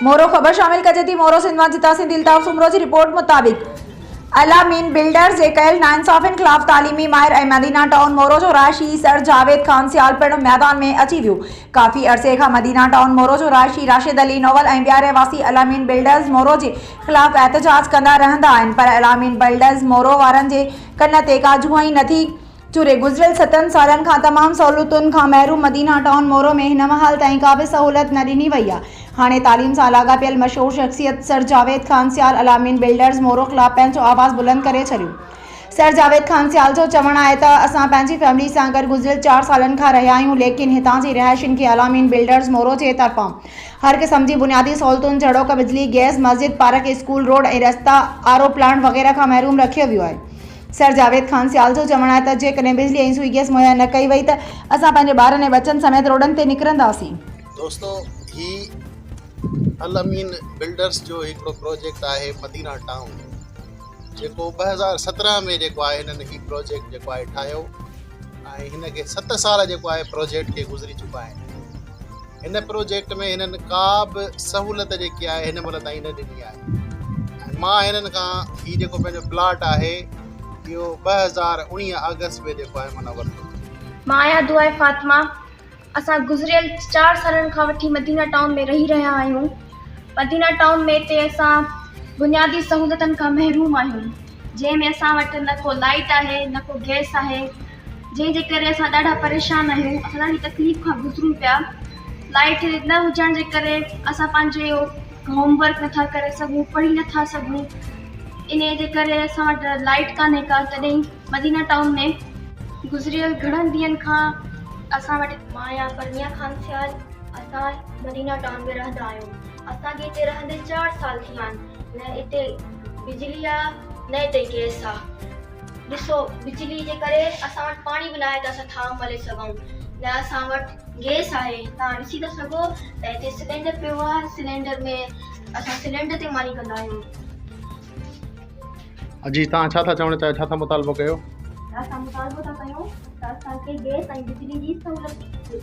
مورو، خبر شامل ڪجي ٿي مورو سنڌ مان جتان سنڌي الطاف سومرو جي رپورٽ مطابق الامين بلڊرز جي ڪيل ناانصافين خلاف تعليمي ماهر ۽ مدينه ٽائون مورو جو رهائشي سر جاويد خان سيال پڻ ميدان ۾ اچي ويو ڪافي عرصي کان مدينه ٽائون مورو جو رهائشي راشد علي نول ۽ ٻيا رهواسي الامين بلڊرز مورو جي خلاف احتجاج ڪندا رهندا آهن پر الامين بلڊرز مورو وارن جي ڪن تي ڪا جونء ئي نٿي چوري گذريل ستن سالن کان تمام سهولتن کان محروم مدينه ٽائون مورو ۾ هن مهل تائين ڪا به سهولت نه ڏني وئي آهي هاڻي تعليم سان لاڳاپيل مشهور شخصيت سر جاويد خان سيال الامين بلڊرز مورو خلاف پنهنجو آواز بلند ڪري ڇڏيو سر جاويد خان سيال جو چوڻ آهي ته اسان پنهنجي فيملي سان گڏ گذريل چار سالن کان رهيا آهيون ليڪن هتان جي رهائشين کي الامين بلڊرز مورو جي طرفان هر قسم جي بنيادي سهولتن جهڙوڪ بجلي گئس مسجد پارڪ اسڪول روڊ ۽ رستا آر او پلانٽ وغيره کان محروم رکيو ويو آهي سر جاويد خان سيال جو چوڻ آهي ته جيڪڏهن بجلي ۽ سوئي گئس مهيا نه ڪئي وئي ته اسان پنهنجي ٻارن ۽ ٻچن سميت روڊن تي نڪرنداسين. دوستو هي الامين بلڊرس جو هڪڙو پروجيڪٽ آهي مدينه ٽائون جيڪو 2017 ۾ جيڪو آهي هنن هي پروجيڪٽ جيڪو آهي ٺاهيو ۽ هن کي 7 سال جيڪو آهي پروجيڪٽ کي گذري چڪا آهن هن پروجيڪٽ ۾ هنن ڪا به سهولت جيڪي آهي هن مهل تائين نه ڏني آهي ۽ مان هنن کان هي جيڪو پنهنجو پلاٽ آهي اهو 2019 آگسٽ ۾ جيڪو آهي معنيٰ ورتو. مان آهيان دعاء فاطمه اسان گذريل چار سالن کان وٺي مدينه ٽائون ۾ رهي رهيا آهيون مدينه ٽائون ۾ هتي اسان بنيادي سهولتن کان محروم آهيون جنهن ۾ اسان وٽ نه ڪو لائيٽ آهي نه ڪو گئس آهي جنهن جي ڪري اسان ڏاڍا پريشان آهيون اسان ڏاڍي تڪليف کان گذرون پيا لائيٽ نه هجڻ جي ڪري اسان پنهنجو هوم ورڪ نٿا ڪري سگهون پڙهي نٿا سگهون انهي جي ڪري اسان وٽ لائيٽ ڪانهي ڪا تڏهن مدينه ٽائون ۾ گذريل گهڻن ڏينهن کان اسان وٽ مان آهيان پرنيا خان سيال اسان مدينه ٽائون ۾ رهندا آهيون اسان کي هتي رهندي چار سال ٿي ويا آهن نه هتي بجلي آ نه هتي گئس آ ڏسو بجلي جي ڪري اسان وٽ پاڻي به ناهي ته اسان ٿانء ملي سگهون نه اسان وٽ گئس آهي توهان ڏسي ٿا سگهو ته هتي سلينڊر پيو آهي سلينڊر ۾ اسان سلينڊر تي ماني ڪندا آهيون. جي توهان ڇا ٿا چوڻ چاهيو ڇا ٿا مطالبو ڪيو؟ اسان مطالبو ٿا ڪيون ته اسان کي گئس ۽ بجلي جي سهولت ڏئي.